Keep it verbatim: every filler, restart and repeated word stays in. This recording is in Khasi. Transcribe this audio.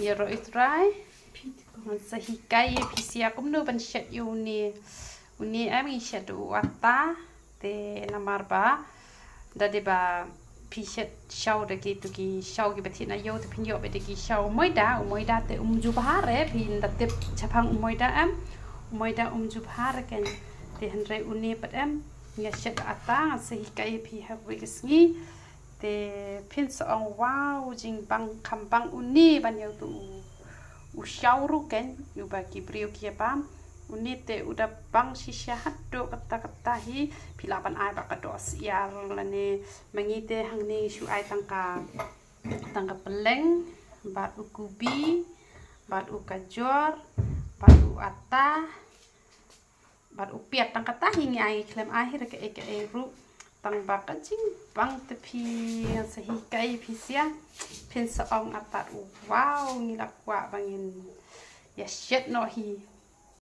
Ïaroh ïa u trai. Ngan sa hikai ïa phi sha kumno ban shet ïa une. Une em ngi shet u atta. Te namar ba da dei ba phi shet shaw da kitu ki shaw kiba thied na ïew te phin ïoh beit da ki shaw moida, u moida te um ju bha re, phin da tip shaphang u moida em. U moida um ju bha re kein. Te hynrei une pat em, nga shet da atta, ngan sa hikai ïa phi ha kawei ka sngi. Te phin sa ong wow, jingbang kham bang une ban ïa utu u, u shaw ruh kein, uba ki briew ki ïa bam. Une te u da bang shisha haduh katta katta hi, phi lah ban ai bad ka doh syiar lane ma ngi te hangne ngi shu ai tang ka, tang ka pylleng, bad u kubi, bad u kajor, bad u atta, bad u piat tang katta hi ngi ai ngi khlem ai hi re kaei kaei ruh. Tang ba ka jingbang te phi ngan sa hikai phi sha. Phin sa ong atat wow ngi la kwah ba ngin ïa shet noh hi.